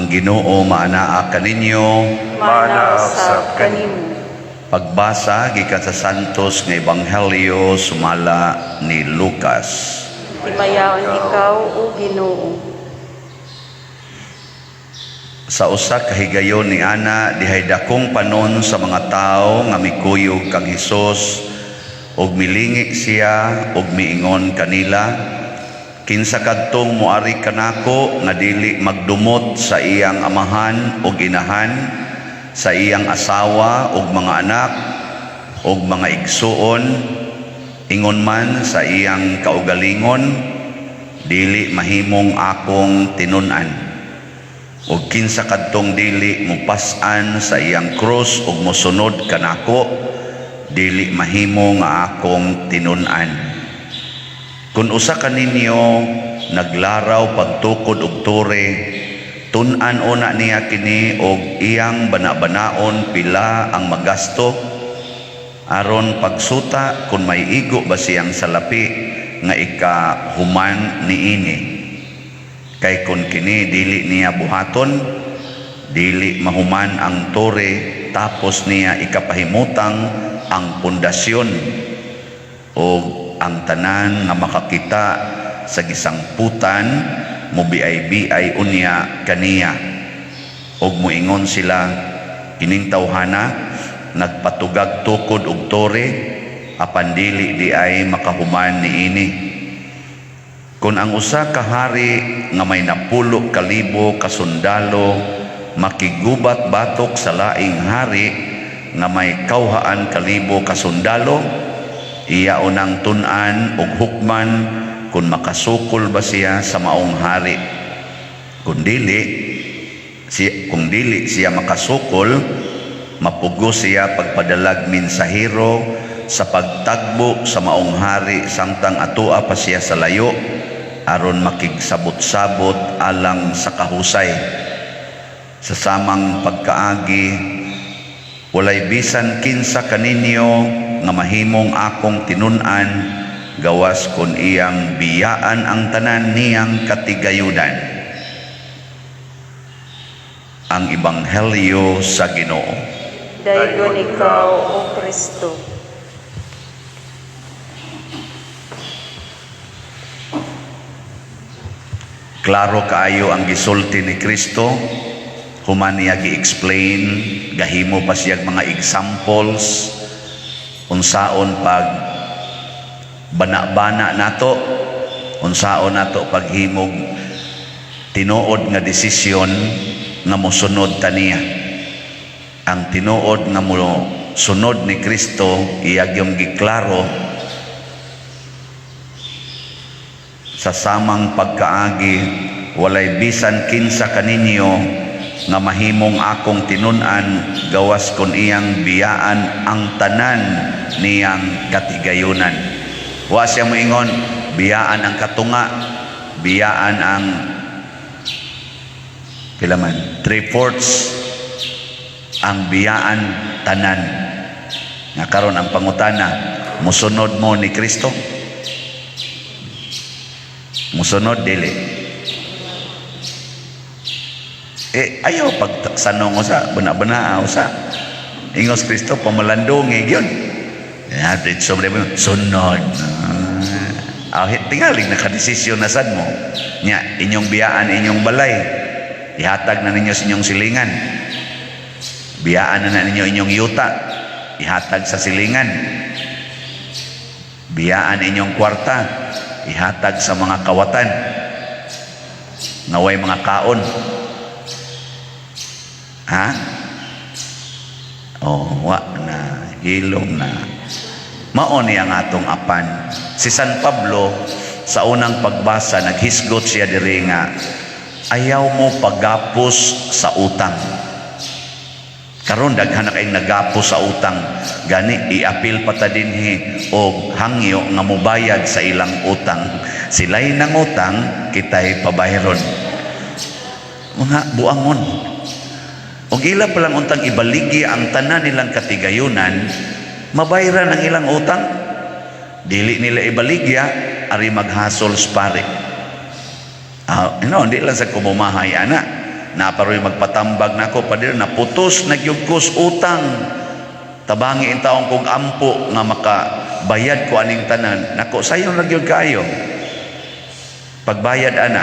Ang Ginoo maanaa kaninyo. Maanaa usab kanimo. Pagbasa gikan sa Santos nga Ebanghelyo sumala ni Lucas. Himayaon ikaw, O Ginoo. Sa usa ka higayon ni ana, dihay dakong panon sa mga tawo nga mikuyog kang Hesus, ug milingi siya ug miingon kanila, "Kinsa kadtong moari kanako nga dili magdumot sa iyang amahan ug inahan, sa iyang asawa ug mga anak ug mga igsuon, ingon man sa iyang kaugalingon, dili mahimong akong tinun-an. Ug kinsa kadtong dili mopas-an sa iyang krus ug mosunod kanako, dili mahimo nga akong tinun-an. Kung usa kaninyo naglaraw pagtukod og tore, tun-an una niya kini og iyang bana-banaon pila ang magasto, aron pagsuta kung may igo ba siyang salapi nga ikahuman niini. Kay kun kini dili niya buhaton, dili mahuman ang tore, tapos niya ikapahimutang ang pundasyon, o ang tanan nga makakita sa gisangputan mobiay-biay unya kaniya, ug moingon sila, 'Kining tawhana nagpatugag tukod og tore, apan dili di ay makahuman niini.' Kung ang usa ka hari nga may 10,000 ka sundalo makigubat batok sa laing hari nga may 200,000 ka sundalo, iya unang tun-an og hukman kung makasukol ba siya sa maong hari. Kung dili siya makasukol, mapugos siya pagpadalag mensahero sa pagtagbo sa maong hari samtang atoa pa siya sa layo, aron makigsabot-sabot alang sa kahusay. Sa samang pagkaagi, walay bisan kinsa kaninyo nga mahimong akong tinun-an gawas kon iyang biyaan ang tanan niyang katigayunan." Ang Ebanghelyo sa Ginoo. Daygon ikaw, O Kristo. Klaro kaayo ang gisulti ni Kristo. Human niya gi-explain, gahimo pa siya mga examples unsaon pag bana-bana nato, unsaon nato paghimog tinuod nga desisyon nga mosunod ta niya. Ang tinuod nga mosunod ni Kristo, iya gyung giklaro, "Sa samang pagkaagi, walay bisan kinsa kaninyo nga mahimong akong tinun-an gawas kon iyang biyaan ang tanan niyang katigayunan." Wa siya moingon biyaan ang katunga, biyaan ang pila man, three-fourths, ang biyaan tanan. Nga karon ang pangutana, musunod mo ni Kristo? Musunod, dili? Eh, ayaw pag sanong usa, bana-bana usa. Ingos Kristo, pamalandungi gyud. Ya, diretso mo sunod. Ah, tingaling nakadesisyon na sad mo. Nya, inyong biyaan inyong balay. Ihatag na ninyo sa inyong silingan. Biyaan na ninyo inyong yuta. Ihatag sa silingan. Biyaan inyong kwarta. Ihatag sa mga kawatan. Naway mga kaon. Ha? Oh, wa na hilom na. Mao ni ang atong apan. Si San Pablo sa unang pagbasa, naghisgot siya diri nga ayaw mo paggapos sa utang. Karon daghan na kayong nagapos sa utang. Gani iapil pa ta dinhi og hangyo nga mobayad sa ilang utang. Sila'y nangutang, kita'y pabayron. Mga buangon. Og ila pa lang untang ibaligi ang tanan nilang katigayunan, mabayran ang ilang utang. Dili nila ibaligya, ari maghasol sa pare. Ah, no, hindi lang sa kumumahay ana. Naparoy magpatambag nako, "Pader, naputos na gyud ko sa utang. Tabangi intawon kog ampo nga makabayad ko aning tanan." Nako, sayon na gyud kaayo. Pagbayad ana,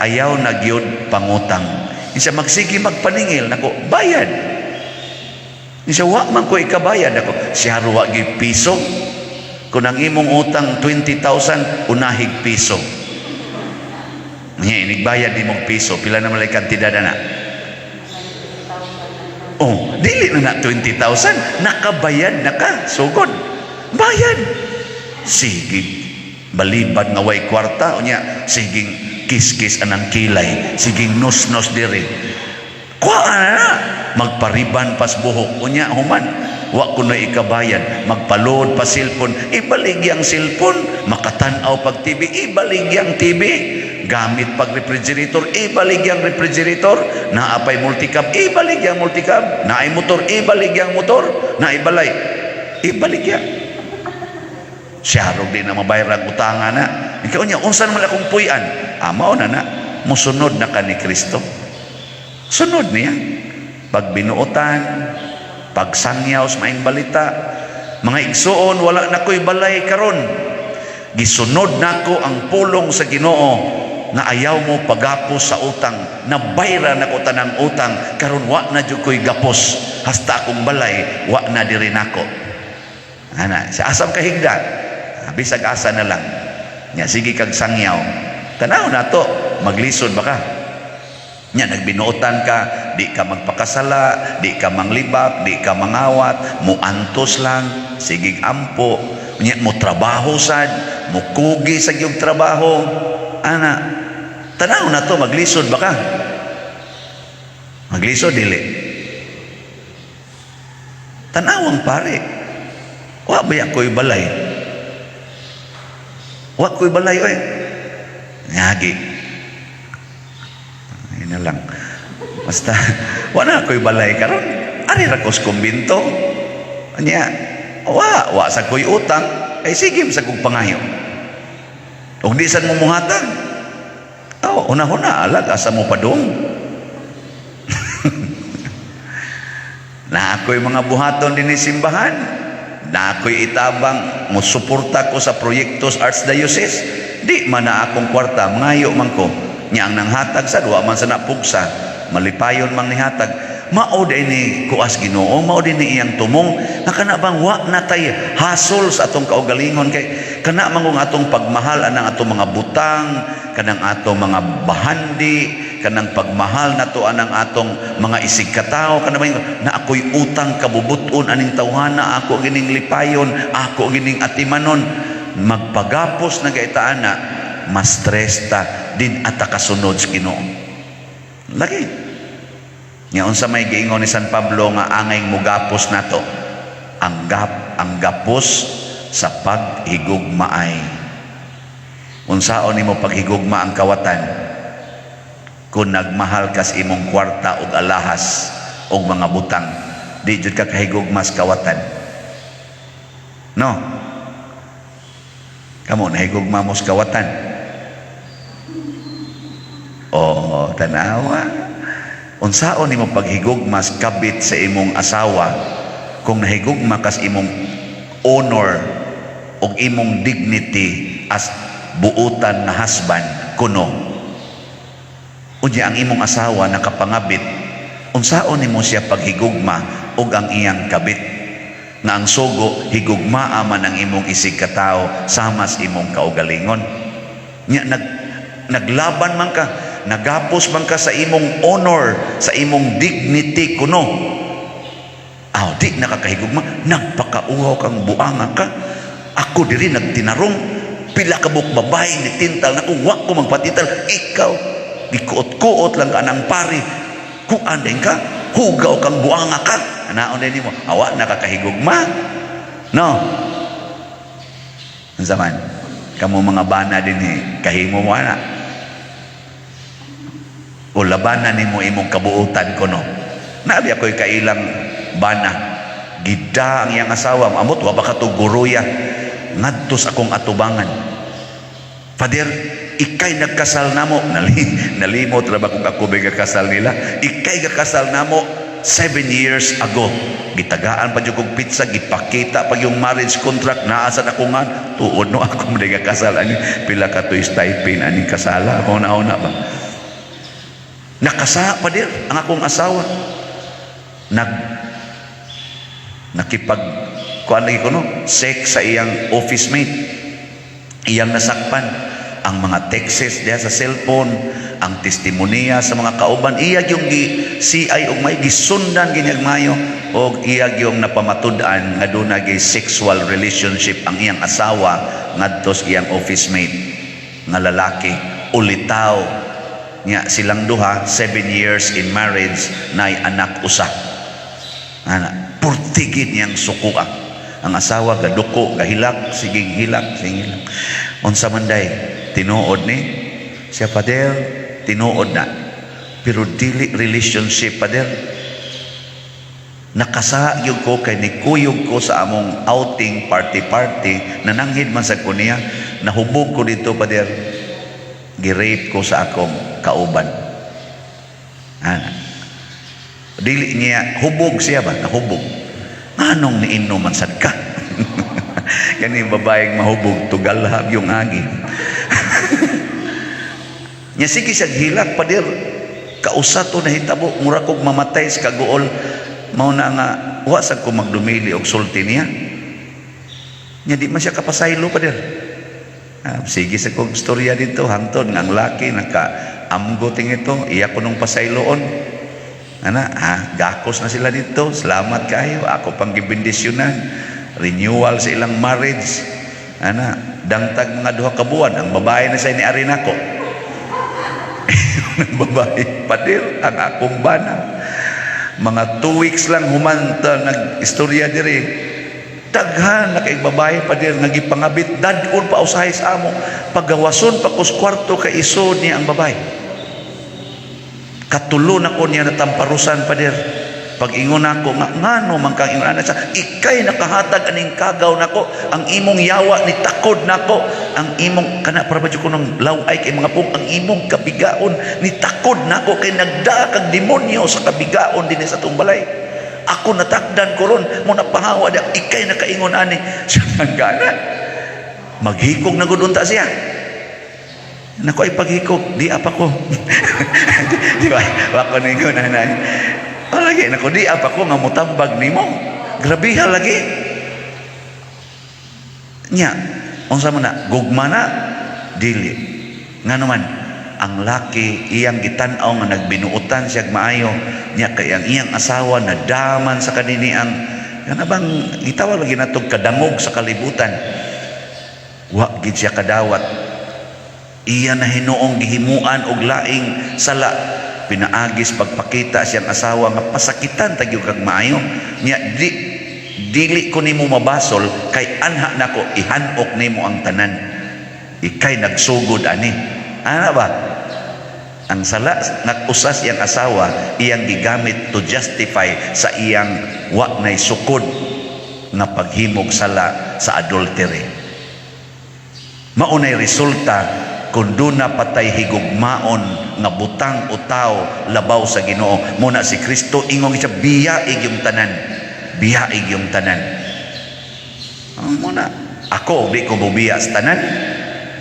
ayaw na gyud pangutang. Isa magsige magpaningil nako, "Bayad." Isa, "Wa man ko ikabayad." Nako, siya wa gyud piso. Kung ang imong utang 20,000, unahig piso. Nya inigbayad nimong piso, pila naman lay kantidad ana? Oh, dili na na 20,000, nakabayad na ka, sugod. Bayad. Sige, balibad nga way kwarta, unya, siging kiskis anang kilay, siging nus-nus diri. Kuha na na, magpariban pas buhok, unya human, wa ko na ikabayad, magpaload pa cellphone, ibaligya ang cellphone, makatanaw pag TV, ibaligya ang TV, gamit pag refrigerator, ibaligya ang refrigerator, naapay multicab, ibaligya ang multicab, naay motor, ibaligya ang motor, naibalay, ibaligya. Siya di na mabayar ang utanga na. Ikaw niya, unsa naman akong puy-an? Mao na na, musunod na ka ni Kristo. Sunod niya. Pagbinuotan, pagsangyaw sa maayong balita, "Mga igsuon, wala na ko'y balay karon. Gisunod nako ang pulong sa Ginoo nga ayaw mo pagapos sa utang. Nabayra nako tanang utang, karon wa na jud ko'y gapos. Hasta akong balay, wa na diri nako." Ana, sa asam kahigda, bisag asa na lang. Nya sige kag sangyaw. Tanaw na to, maglisod ba ka? Nya nagbinuotan ka, di ka magpakasala, di ka manglibak, di ka mangawat, muantos lang, sige ampo, nya mo trabaho sad, mo kugi sa iyong trabaho. Ana, tanaw na to, maglisod ba ka? Maglisod dili. Tanawang pare. Wa ba ko'y balay? Wa ko'y balay oy. Ngagi. Ayun na lang. Basta, wa na ko'y balay karon. Ari ra ko's kumbinto. Anya, wa sa ko'y utang, ay sige sa kong pangayo. Ug di sad mo muhatag. Oh, una-una alag asa mo padung. Na ako'y mga buhaton din simbahan. Na ako'y itabang mo suporta ko sa proyekto sa Archdiocese. Di man na akong kwarta, mangayo man ko. Nya ang nanghatag sa wa man sa napugsa, malipayon mang nihatag. Mao day ni kuas Ginoo, mao din ni iyang tumong nga kana bang wa na tay hasol sa atong kaugalingon, kay kana man kung atong pagmahal anang atong mga butang, kanang atong mga bahandi, kanang pagmahal nato anang atong mga isig katawo, kana bang na ako'y utang kabubuton aning tawhana, ako gining lipayon, ako gining atimanon, magpagapos na gaitaan na mas stress ta din ata kasunod sa Ginoo. Lagi. Nga unsa may giingon ni San Pablo nga angay mugapos nato? Ang gapos sa paghigugmaay. Unsaon nimo paghigugma ang kawatan kung nagmahal kas imong kwarta ug alahas og mga butang? Di jud ka kahigugma sa kawatan. No? Kamo, nahigugma mo sa kawatan? Oh, tanawa. Unsaon nimo paghigugma sa kabit sa imong asawa kung nahigugma kas imong honor ug imong dignity as buutan nga husband kuno? Unya ang imong asawa nakapangabit, unsaon nimo siya paghigugma ug ang iyang kabit? Nga ang sugo, higugmaa man ang imong isig katawo sama sa imong kaugalingon. Nya naglaban man ka, nagapos man ka sa imong honor, sa imong dignity kuno. Aw, di nakakahigugma, nagpakauhaw kang buanga ka. Ako diri nagtinarong, pila ka buok babae ni tintal nako, wa ko magpatintal. Ikaw, gikuot-kuot lang ka ng pare. Kuan din ka, hugaw kang buanga ka. Anaon din nimo, awa nakakahigugma. No? Unsa man? Kamo mga bana din eh, kahimo mo ana. O labanan nimo imong kabuutan kuno. Naabi ako'y kailang bana. Gida ang iyang asawa, amot wa ba ka to guruya ngadto sa akong atubangan. Pader, ikay nagkasal namo. Nalimot ra ba kung ako ba kasal nila? Ikay gakasal namo 7 years ago. Gitagaan pa jud kog pizza, gipakita pa yung marriage contract, naa sa ako nga, tuod no ako mo kasal ani, pila ka to stipend aning kasala, ako na ba? Nakasa, pader, ang akong asawa. Nakipag kuan lagi ko no, sex sa iyang office mate. Iyang nasakpan ang mga texts diha sa cellphone, ang testimonya sa mga kauban, iya yung gi CI og may gisundan ginyag mayo og iya yung napamatud-an nga duna gyud sexual relationship ang iyang asawa ngadto sa iyang office mate nga lalaki. Ulitaw nya silang duha, 7 years in marriage, nay anak usa. Ana, purtigid niyang sukua. Ang asawa gaduko, gahilak, siging hilak, siging hilak. Unsa man day, tinuod ni siya, pader, tinuod na. Pero dili relationship, pader. Nakasa gyud ko kay nikuyog ko sa among outing, party-party, nananghid man sa ko niya, nahubog ko dito, pader, gi-rape ko sa akong kauban. Ana. Dili niya, hubog siya ba? Nahubog. Anong niinom man sad ka? Kani babaeng mahubog, tugalhab yung agi. Nya sige siya hilak, pader. Kausa to nahitabo, mura kog mamatay sa kaguol. Mao na nga wa sad ko magdumili og sulti niya. Nya di man siya kapasaylo, pader. Ah, sige sa kog istorya dito hangtod nga ang laki naka amgo ting ito, iya ko nung pasayloon. Ana, ha, gakos na sila dito. Salamat kayo. Ako pang gibendisyonan. Renewal sa ilang marriage. Ana, dangtag mga 2 ka buwan, ang babae na sa ni ari nako. Ang babae, pader, ang akong bana. Mga 2 weeks lang human ta nag-istorya diri. Daghan na kay babae, pader, nga gipangabit dadon pa usahay sa amo. Pagawason pa kus kwarto kay isod niya ang babae. Katulo na ko niya natamparusan, pader. Pag ingon ako nga ngano man kang ingon ana sa ikay nakahatag aning kagaw nako, ang imong yawa ni takod nako, ang imong kana para ba jud ko nang laway kay mga pong ang imong kabigaon ni takod nako kay nagdaa kag demonyo sa kabigaon dinhi sa atong balay. Ako natakdan ko ron mo napahawa di ikay nakaingon ani siya gana. Maghikog na gud unta siya. Nako ay paghikog, di apa ko. Di ba? Wako ningon na. Oh, lagi nako di apa ko nga mutambag nimo. Grabeha lagi. Nya, unsa man na gugma na dili. Ngano man ang laki iyang gitan-aw nga nagbinuotan siya maayo nya kay ang iyang asawa nadaman sa kanini ang kana bang gitawag lagi natog kadangog sa kalibutan. Wa gid siya kadawat, iya na hinuong gihimuan og laing sala pinaagis pagpakita siyang asawa nga pasakitan tagyo kag maayo nya di dili ko nimo mabasol kay anha nako ihanok nimo ang tanan, ikay nagsugod ani. Ana ba ang sala nag-usas iyang asawa, iyang gigamit to justify sa iyang wa nay sukod nga paghimog sala sa adultery. Maunay resulta kung duna patay higugmaon nga butang o tao labaw sa Ginoo. Muna si Kristo ingong siya, biyaig yung tanan, biyaig yung tanan. Ang muna ako di ko bubiya sa tanan,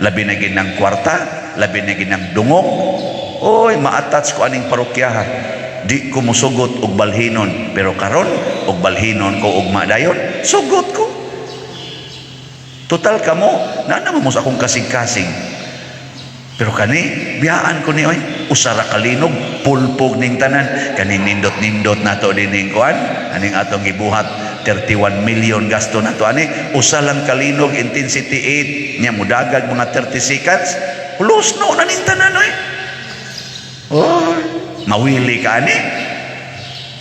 labi na ginang kwarta, labi na ginang dungog. Oy, ma-attach ko aning parokyaha, di ko musugot og balhinon, pero karon og balhinon ko ugma dayon, sugot ko. Total kamo na naman mo sa akong kasing-kasing. Pero kani, biyaan ko ni oy, usa ra ka linog, pulpog ning tanan. Kaning nindot-nindot nato dining kuan, aning atong gibuhat 31 million gasto nato ani, usa lang kalinog intensity 8 nya mudagag mga 30 seconds, hulos no na ning tanan oy. Oy, mawili ka ani.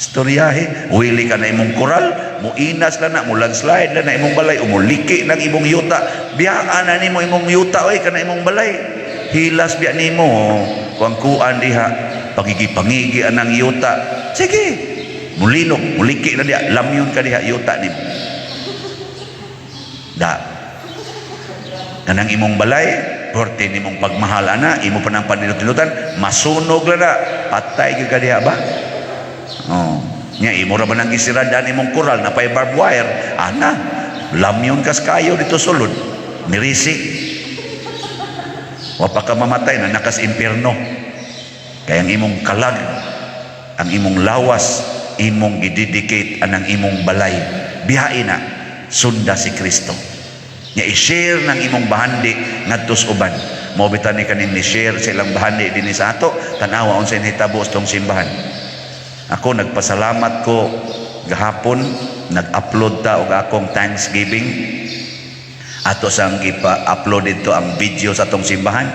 Istoryahe, wili ka na imong koral, muinas lang na, mu landslide lang na imong balay, umuliki ng imong yuta. Biyaan na nimo imong yuta oy kana imong balay. Hilas biya nimo, kuang kuan diha, pagigipangigi anang yuta. Sige, mulinog, muliki na diha, lamyon ka diha yuta nimo. Da. Kanang imong balay, Perti nimong pagmahal ana, imo pa nang panindot-nindutan, masunog lang na, patay gyud ka diha ba? Oh. Nya imo ra ba nang gisiradan imong koral na pay barbed wire, ana, lamyon kas kayo dito sulod. Nirisik. Wa pa ka mamatay na nakas impierno. Kaya ang imong kalag, ang imong lawas, imong gidedicate anang imong balay. Bihain na, sunda si Kristo. Nya i-share ng imong bahandi ngadto sa uban. Mao bitaw ni kaning ni-share sa ilang bahandi dinhi sa ato, tan-awa unsay nahitabo sa tong simbahan. Ako nagpasalamat ko gahapon, nag-upload ta og akong Thanksgiving. Ato sang gipa-upload dito ang video sa atong simbahan.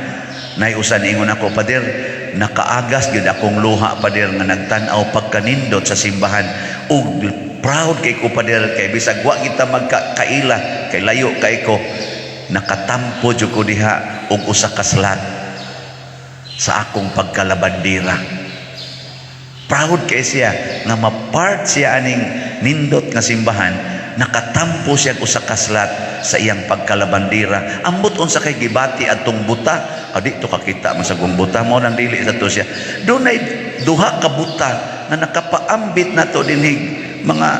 Nay usa niingon ako, "Pader, nakaagas gyud akong luha, pader, nga nagtan-aw pagkanindot sa simbahan ug proud kay ko, pader, kay bisag wa kita magkaila kay layo kay ko, nakatampo jud ko diha og usa ka slot sa akong pagkalabandira." Proud kay siya nga ma-part siya aning nindot nga simbahan, nakatampo siya og usa ka slot sa iyang pagkalabandira. Ambot unsa kay gibati adtong buta. Adi to kakita man sa gong buta mo nang dili sa to siya. Dunay duha ka buta nga nakapaambit nato dinhi, mga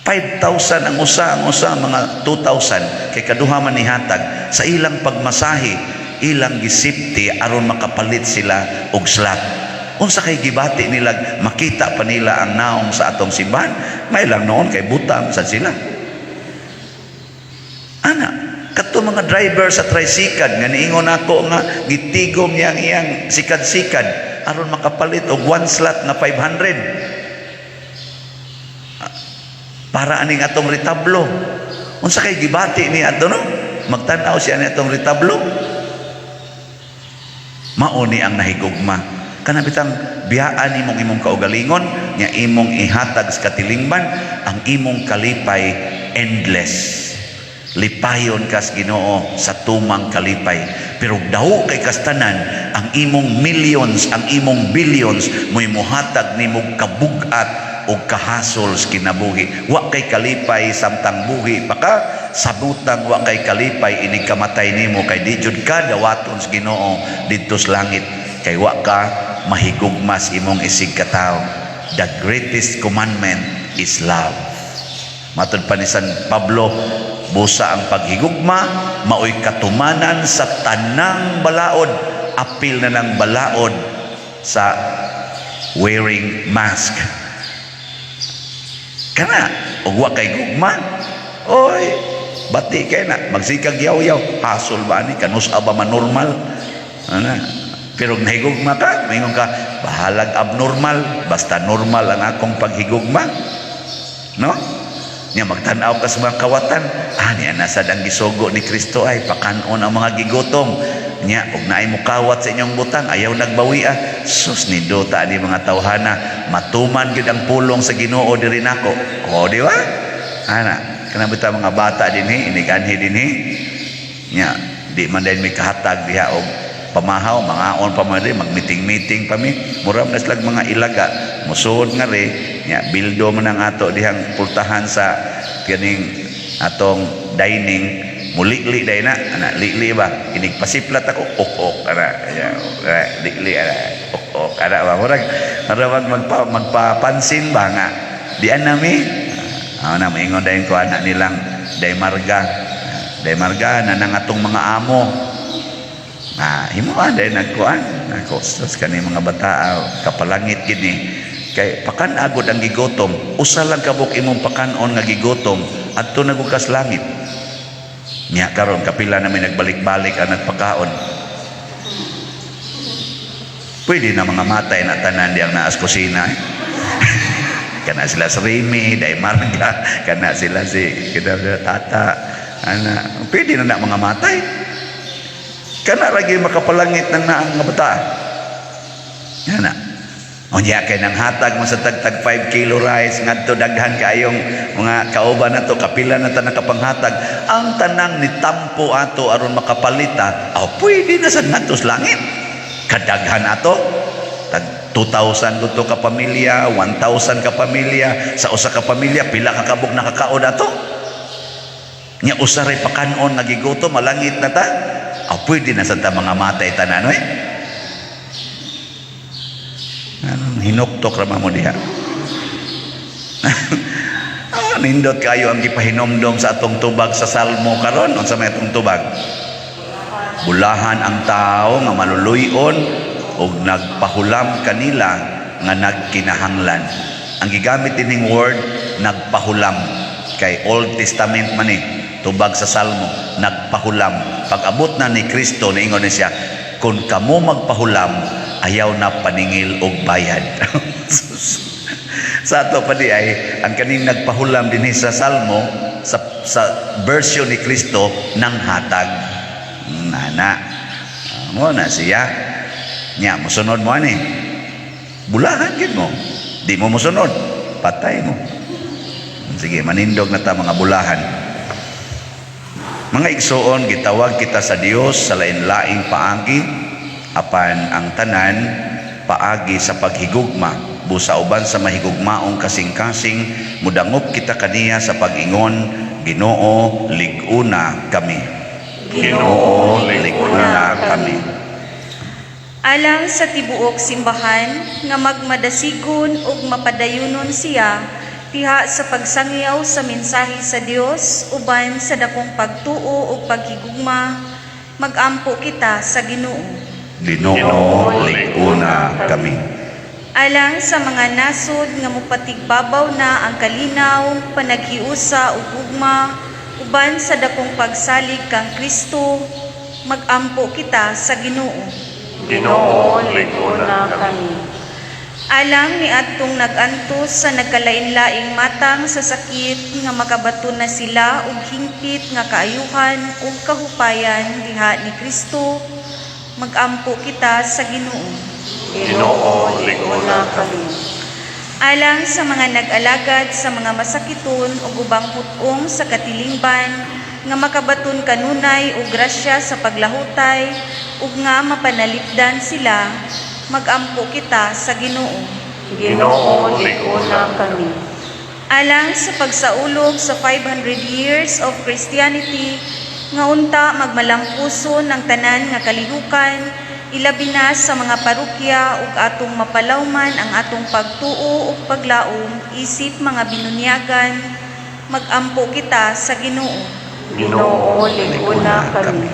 5,000 ang usa mga 2,000 kay kaduha man nihatag sa ilang pagmasahe, ilang gisipti aron makapalit sila og slot. Unsa kay gibati nila, makita pa nila ang naong sa atong simbahan. May lang noon kay butang sa sila ana. Kadto mga driver sa tricycle nga niingon ako nga gitigom niya ang iyang sikad-sikad aron makapalit og one slot nga 500 para aning atong retablo. Unsa kay gibati ni ato, no? Magtan-aw siya ni atong retablo. Mao ni ang nahigugma. Kana bitang biyaan nimong imong kaugalingon nya imong ihatag sa katilingban, ang imong kalipay endless. Lipayon kas Ginoo sa tumang kalipay. Pero daw kay kastanan ang imong millions, ang imong billions, mo'y muhatag nimo kabugat o kahasol sa kinabuhi. Wa kay kalipay samtang buhi pa ka, sabutang wa kay kalipay inig kamatay nimo, kay di jud ka dawaton sa Ginoo didto sa langit kay wa ka mahigugmas imong isig katawo. The greatest commandment is love. Matod pa ni San Pablo, busa ang paghigugma maoy katumanan sa tanang balaod, apil na ng balaod sa wearing mask. Kana ug wa kay gugma, oy, bati kay na magsikag yaw-yaw, hasol ba ni kanus ba man normal ana. Pero nahigugma ka, maingon ka, bahalag abnormal, basta normal ang akong paghigugma, no? Nya magtan-aw ka sa mga kawatan, ah, niya nasa ang gisugo ni Kristo ay pakanon ang mga gigutom. Nya ug naay mukawat sa inyong butang, ayaw nagbawi ah. Sus, ni duta ni mga tawhana, matuman gyud ang pulong sa Ginoo diri nako. O di ba? Ana, kana bitaw mga bata dinhi, iniganhi dinhi. Nya di man dayon may kahatag diha og pamahaw, mangaon pa man diri, mag-meeting-meeting pa mi. Mura man na silag mga ilaga, musuod nga re, nya bildo man ang ato dihang pultahan sa kining atong dining, mulili day na, ana lili ba, inig pasiplat ako, ok-ok, ana, ya, lili, ana, ok-ok, ana ba, murag, murag magpapansin ba nga, dian nami, ah, na, maingon dayon ko anak nilang, day marga, na nang atong mga amo. Ah, himo ah, dahil nagkuan. Ako, sus, kani mga bata, ah, kapalangit gini. Kay pakan agod ang gigotom, usa lang kabuk imong pakanon nga gigotom, adto nagukas langit. Nya karon kapila namin nagbalik-balik ang nagpakaon. Pwede na mga matay na tanan diyang naas kusina. Eh. Kana sila si Remy, Day Marga, kana sila si kita Tata. Ana, pwede na na mga matay. Kana lagi makapalangit ng naang mga bata. Ana. Unya kay nang hatag mo sa tagtag 5 kilo rice ngadto daghan kaayong mga kauban nato, kapila na ta nakapanghatag ang tanang ni tampo ato aron makapalita, aw, pwede na sad ngadto sa langit kadaghan ato, tag 2,000 guto ka pamilya, 1,000 ka pamilya. Sa usa ka pamilya pila ka kabuk nakakaon ato? Nya usa ray pakanon nga gigutom, malangit na ta. Ah, pwede na sa ta mga matay tanan, eh. Anong hinuktok ra mo diha? Ah, nindot kayo ang gipahinomdom sa atong tubag sa Salmo karon. Unsa may atong tubag? Bulahan ang tao nga maluluyon ug nagpahulam kanila nga nagkinahanglan. Ang gigamit dining word "nagpahulam" kay Old Testament man eh, tubag sa Salmo, nagpahulam. Pag abot na ni Kristo, niingon ni siya, "Kung kamo magpahulam, ayaw na paningil og bayad." Sa ato pa di ay ang kaning nagpahulam dinhi sa Salmo, sa version ni Kristo, nang hatag. Nana. Mo na siya. Nya mosunod mo ani. Bulahan gid mo. Di mo mosunod, patay mo. Sige, manindog na ta, mga bulahan. Mga igsoon, gitawag kita sa Dios sa lain-laing paagi, apan ang tanan paagi sa paghigugma. Busa uban sa mahigugmaong kasing-kasing, mudangop kita kaniya sa pag-ingon, "Ginoo, lig-una kami." Ginoo, lig-una kami. Alang sa tibuok simbahan nga magmadasigon ug mapadayunon siya diha sa pagsangyaw sa mensahe sa Dios uban sa dakong pagtuo ug paghigugma, magampo kita sa Ginoo. Ginoo, lig-una kami. Alang sa mga nasod nga mopatigbabaw na ang kalinaw, panaghiusa ug gugma uban sa dakong pagsalig kang Kristo, magampo kita sa Ginoo. Ginoo, lig-una kami. Alang ni adtong nag-antos sa nagkalain-laing matang sa sakit nga makabaton na sila og hingpit nga kaayuhan ug kahupayan diha ni Kristo, magampo kita sa Ginoo. Ginoo, lig-una kami. Alang sa mga nag-alagad sa mga masakiton ug ubang put-ong sa katilingban nga makabaton kanunay og grasya sa paglahutay ug nga mapanalipdan sila, magampo kita sa Ginoo. Ginoo, lig-una kami. Alang sa pagsaulog sa 500 years of Christianity nga unta magmalampuson ang tanan nga kalihukan, ilabi na sa mga parokya, ug atong mapalawman ang atong pagtuo ug paglaom isip mga binunyagan, magampo kita sa Ginoo. Ginoo, lig-una kami.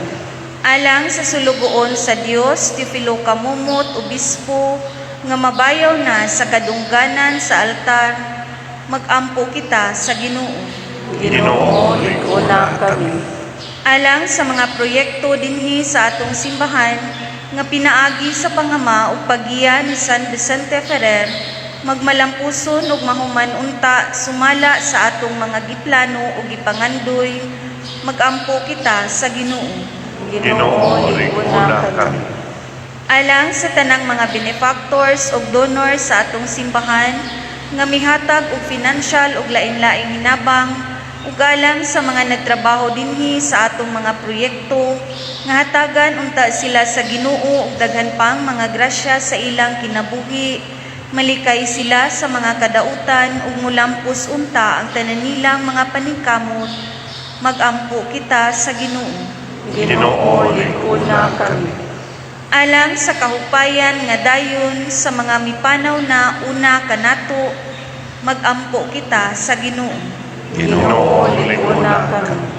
Alang sa sulugoon sa Dios Teofilo Camomot, obispo, nga mabayaw na sa kadungganan sa altar, magampo kita sa Ginoo. Ginoo, lig-una kami. Alang sa mga proyekto dinhi sa atong simbahan nga pinaagi sa pangama ug paggiya ni San Vicente Ferrer, magmalampuson ug mahuman unta sumala sa atong mga giplano ug gipangandoy, magampo kita sa Ginoo. Ginoo, lig-una kami. Alang sa tanang mga benefactors ug donors sa atong simbahan nga mihatag og financial ug lain-laing hinabang ug alang sa mga nagtrabaho dinhi sa atong mga proyekto nga hatagan unta sila sa Ginoo og daghan pang mga grasya sa ilang kinabuhi, malikay sila sa mga kadautan ug mulampos unta ang tanan nilang mga paningkamot, magampo kita sa Ginoo. Ginoo, lig-una kami. Alang sa kahupayan nga dayon sa mga mipanaw na una kanato, magampo kita sa Ginoo. Ginoo, Ginoo, kami.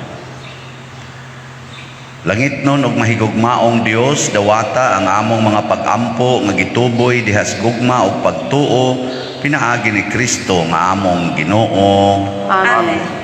Langitnon ug mahigugmaong Dios, dawata ang among mga pag-ampo nga gituboy diha sa gugma ug pagtuo pinaagi ni Kristo nga among Ginoo. Amen.